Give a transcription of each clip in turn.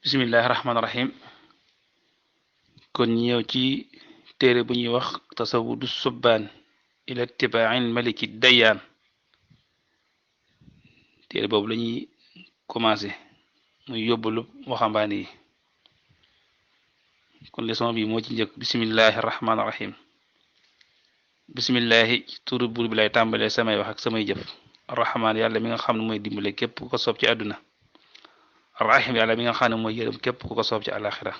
bismillahi rahmaani rahim kon ñëw ci téere bu ñuy wax tasawudu subbaan ila tibaain maliki dayaan téere boobu lañuy commencé muy yóbbalu waxambaane yi kon leçon bi moo ci njëkk bismillahi rahmaani rahim bismillahi turu buur bi lay tàmbalee samay wax ak samay jëf arrahmaan yàlla mi nga xam ne mooy dimbale képp ku ko soob ci àdduna arrahim yàlla mi nga xam ne mooy yërëm képp ku ko soob ci àlaxira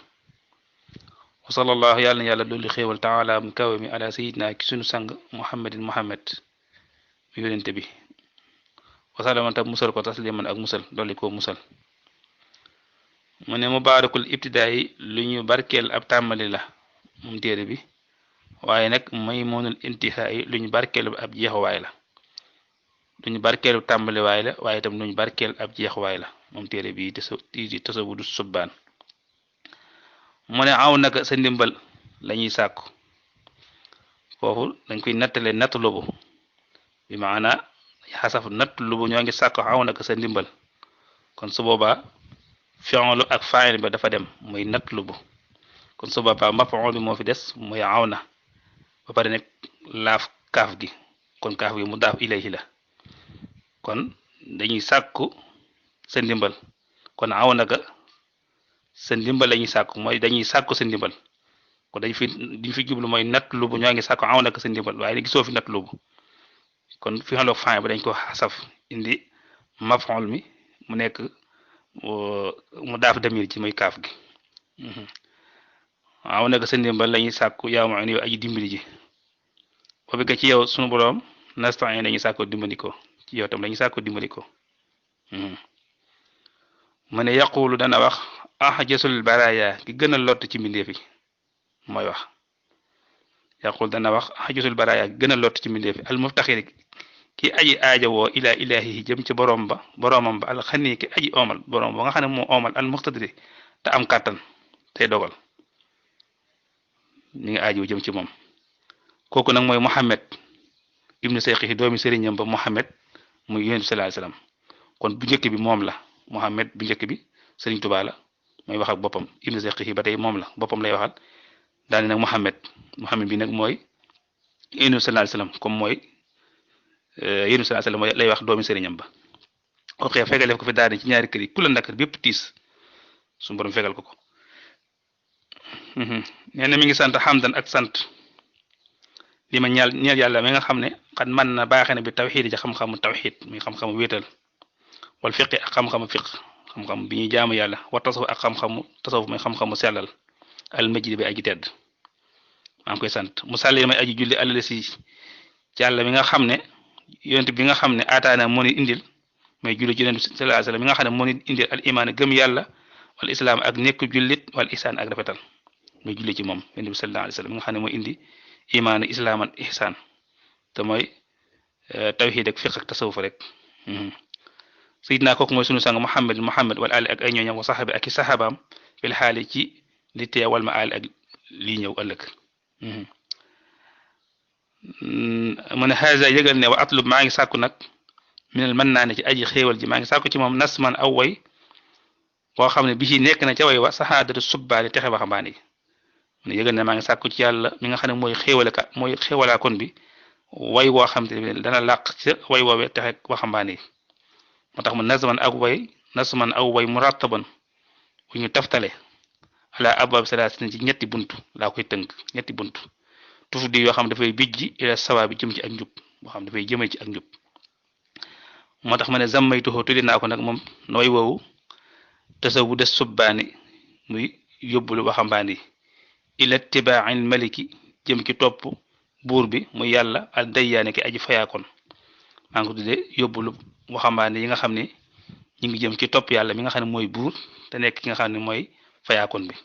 wa sallallahu yàlla na yàlla dolli xéewal taala mu kawe mi ala sayidina ki sunu sang muhammadin muhammad mu yonente bi wasalama tam musal ko tasliman ak musal dolli ko musal mu ne mubaarakul ibtidaa yi lu ñu barkeel ab tàmbali la moom téere bi waaye nag may moonul intihaa yi lu ñu barkeel ab jeexuwaay la lu ñu barkeelu tàmbaliwaay la waaye itam lu ñu barkeel ab jeexuwaay la moom téere bi di tasawudu subbaan mu ne aw naka sa ndimbal lañuy sàkku foofu dañ koy nattale natt lubu bi maana xasaf natt lubu ñoo ngi sàkku aw naka sa ndimbal kon su boobaa fi'lu ak fa'il ba dafa dem muy natt lubu kon su boobaa maf'ul bi moo fi des muy aw na ba pare nekk laaf kaaf gi kon kaaf gi mu daaf ilayhi la kon dañuy sàkku sa ndimbal kon aw naka sa ndimbal lañuy sàkku mooy dañuy sàkku sa ndimbal kon diñ fi jublu mooy natt lubu ñoo ngi sàkku aw naka sa ndimbal waaye gisoo fi natt lubu kon fi xaloog fa'il ba dañ ko xasaf indi maf'ul mi mu nekk mu daaf damir ci muy kaaf gi aw naka sa ndimbal lañuy sàkku yaa mu'in yow aji dimbali ji boobu ga ci yow sunu boroom nasta'in dañuy sàkko dimbandikoo ci yow tam lañuy sàkko dimbandikoo mu ne yaqulu dana wax ahjasul baraya ki gën a lott ci mbindeef yi mooy wax yaqul dana wax ahjasul baraya ki gën a lott ci mbindeef yi al muftaxir ki aji aaja woo ila ilahi jëm ci boroomam ba al xani ki aji oomal boroom ba nga xam ne moo oomal al muqtadiri te am kàttan tey dogal ni nga aajo jëm ci moom kooku nag mooy Muhammad ibnu sayxi doomi sëriñam ba Muhammad muy yonent bi sallallahu alayhi wasallam kon bu njëkk bi moom la Muhammad bu njëkk bi sëriñ Tuubaa la mooy wax ak boppam ibnu sayxi ba tey moom la boppam lay waxal daal nag Muhammad bi nag mooy yonent bi sallallahu alayhi wasallam comme mooy yonent bi sallallahu alayhi wasallam lay wax doomi sëriñam ba ok fegal def ko fi daal ci ñaari kër yi ku la ndakar bépp tiis suñu borom fegal ko ko nee na mi ngi sant xamdan ak sant li ma ñeel yàlla mi nga xam ne xat man na baaxe na bi tawxiid ci xam-xamu tawxiid muy xam-xamu wéetal wal fiqi ak xam-xamu fiq xam-xam bi ñuy jaamu yàlla wa tasawuf ak xam-xamu tasawuf muy xam-xamu sellal al majid bi aji tedd maa ngi koy sant mu sàlli may aji julli àllale si ci yàlla mi nga xam ne yonent bi nga xam ne aataana moo ni indil may julli ci yonent bi sallallahu alayhi wasallam mi nga xam ne moo ni indil al imaan gëm yàlla wal islaam ak nekk jullit wal ihsaan ak rafetal muy julli ci moom yonent bi sallallahu alayhi wasallam mi nga xam ne mooy indi imaan islaam ak ihsaan te mooy tawxiid ak fiq ak tasawuf rek sayidna kooku mooy sunu sang Muhammad wal ali ak ay ñooñam wa saxaabi ak i saxaabaam fil xaali ci li teewal ma ali ak lii ñëw ëllëg mu ne haza yëgal ne wa atlub maa ngi sàkku nag minal mën naa ne ci aji xéewal ji maa ngi sàkku ci moom nasman aw way boo xam ne bi ci nekk na ca way wa saxaadatu subbaali texe waxambaane yi mu ne yëgal ne maa ngi sàkku ci yàlla mi nga xam ne mooy xéewalaakoon bi way woo xam te ne dana làq ca way woowee texe waxambaane yi moo tax mu nasman aw way murattaban bu ñu taftale ala abwaab salaasin ci ñetti buntu laa koy tënk ñetti buntu tufu di yoo xam dafay bijji ila sawa bi jëm ci ak njub boo xam dafay jëmee ci ak njub moo tax ma ne zammaytuhu tuddi naa ko nag moom nooy woowu tasawudu subbaani muy yóbbulu waxambaane yi ila tibaa'il maliki jëm ci topp buur bi muy yàlla al dayyaane ki aji fayaakoon maa ngi ko tuddee yóbbulu waxambaane yi nga xam ne ñu ngi jëm ci topp yàlla mi nga xam ne mooy buur te nekk ki nga xam ne mooy fayaakoon bi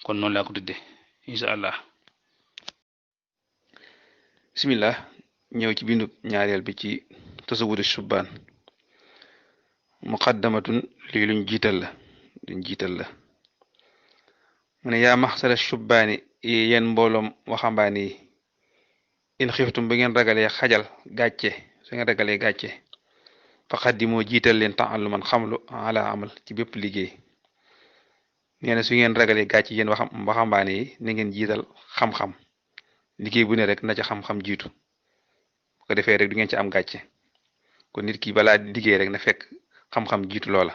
kon noonu laa ko tuddee insha allah bismillah ñëw ci bindu ñaareel bi ci tasawudu subbaan muqaddamatun lii luñ jiital la mu ne yaa maxsala subbaani yéen mbooloom waxambaane yi in xiftum ba ngeen ragalee xajal gàcce su ngeen ragalee gàcce fa xaddimoo jiital leen ta'alluman xamlu ala amal ci bépp liggéey nee na su ngeen ragalee gàcc yéen waxambaane yi ni ngeen jiital xam-xam liggéey bu ne rek na ca xam-xam jiitu bu ko defee rek du ngeen ci am gàcce kon nit ki balaa liggéey rek na fekk xam-xam jiitu loola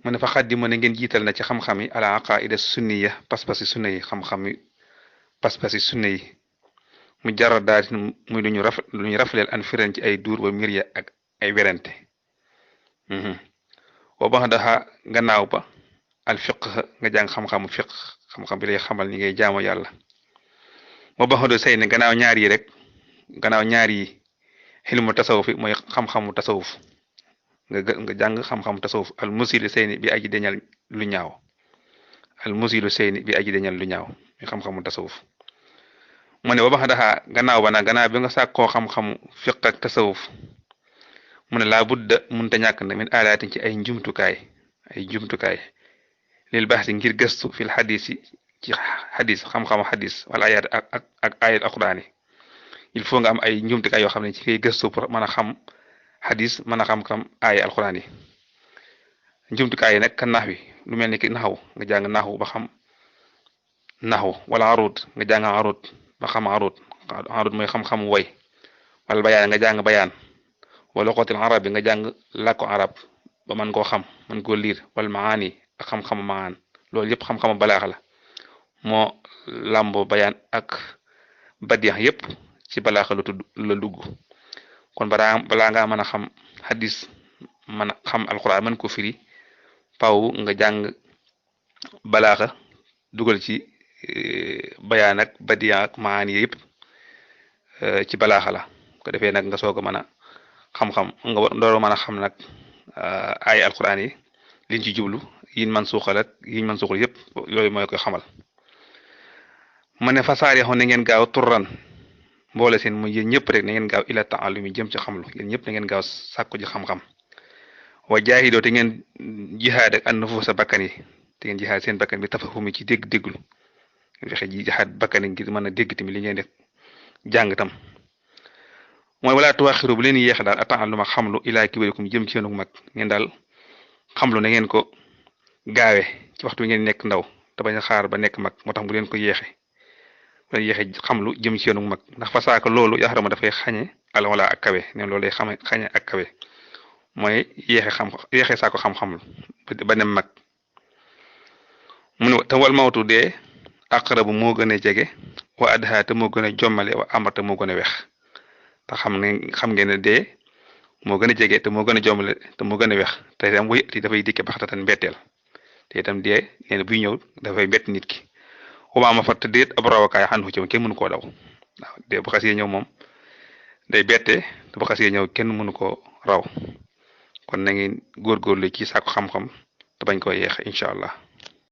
mu ne fa xaddimu ne ngeen jiital na ci xam-xam yi ala aqaida sunniya pas-pasi sunna yi xam-xam yi pas-pasi sunna yi mu jara daati muy lu ñu rafleel an firen ci ay duur ba mbir ya ak ay werante wa bax daxa gannaaw ba al fiq nga jàng xam-xamu fiq xam-xam bi lay xamal ni ngay jaamu yàlla moo bax do say ne gannaaw ñaar yi rek gannaaw ñaar yi xilmu tasawuf mooy xam-xamu tasawuf nga jàng xam-xamu tasawuf al musilu seyni bi aji deñal lu ñaaw al musilu seyni bi aji deñal lu ñaaw muy xam-xamu tasawuf mu ne ba bax daxaa gannaaw ba nag gannaaw bi nga sàkkoo xam-xamu fiq ak tasawuf mu ne laa budda munta ñàkk na min alaatin ci ay njumtukaay lil baax ngir gëstu fil xadis yi ci xadis xam-xamu xadis wala ayaat ak ayat alquraan yi il faut nga am ay njumtukaay yoo xam ne ci koy gëstu pour mën a xam xadis mën a xam aaya alquraan yi njumtukaay yi nag kan nax wi lu mel ni ki naxaw nga jàng naxu ba xam naxu wala arut nga jàng arut ba xam arut mooy xam-xamu woy wala bayaan nga jàng bayaan wala xotil arab bi nga jàng làkku arab ba mën koo xam mën koo liir wala maani ak xam-xamu maan loolu yëpp xam-xamu balaax la moo làmboo bayaan ak badiyax yëpp ci balaaxa la dugg kon balaa ngaa mën a xam hadis mën a xam alquran mën ko firi paw nga jàng balaaxa dugal ci bayaan ak badiyax ak maani yëpp ci balaaxa la ko defee nag nga soog a mën a xam-xam nga door mën a xam nag ay alquran yi liñ ci jublu yiñ man suuxal ak yiñ man suuxal yëpp yooyu mooy koy xamal mu ne fasaare xoon na ngeen gaaw turran mboole seen mu yéen ñëpp rek na ngeen gaaw ila ta'allumi jëm ci xamlu yéen ñëpp na ngeen gaaw sàkku ji xam-xam wa jaahidoo te ngeen jihaad ak an nufuusa bakkan yi te ngeen jihaad seen bakkan bi tafahumi ci dégg-dégglu ngeen fexe ji jihaad bakkan yi ngir mën a dégg tamit li ngeen def jàng tam mooy wala tuwaxiru bu leen yéexe daal ata'alluma xamlu ilaa kibarikum jëm ci yoonu mag ngeen daal xamlu na ngeen ko gaawe ci waxtu ngeen nekk ndaw te bañ a xaar ba nekk mag moo tax bu leen ko yéexe bu leen yéexe xamlu jëm ci yoonu mag ndax fa saaka loolu yaxarama dafay xañe al wala ak kawe neen loolu day xañe ak kawe mooy yéexe saako xam-xamlu ba nem mag mu ne te wal mawtu dee aqrabu moo gën a jege wa adha te moo gën a jommale wa amar te moo gën a wex te xam ngeen ne dee moo gën a jege te moo gën a jommale te moo gën a wex te itam wuy ti dafay dikke baxtatan mbetteel te itam dee nee na buy ñëw dafay bett nit ki xumaama fat te déet ab rawakaay xandu ci kenn mënu koo daw waaw dee bu xasee ñëw moom day bette te bu xasee ñëw kenn mënu koo raw kon na ngeen góorgóorlu ci sàkku xam-xam te bañ koo yeex incha allah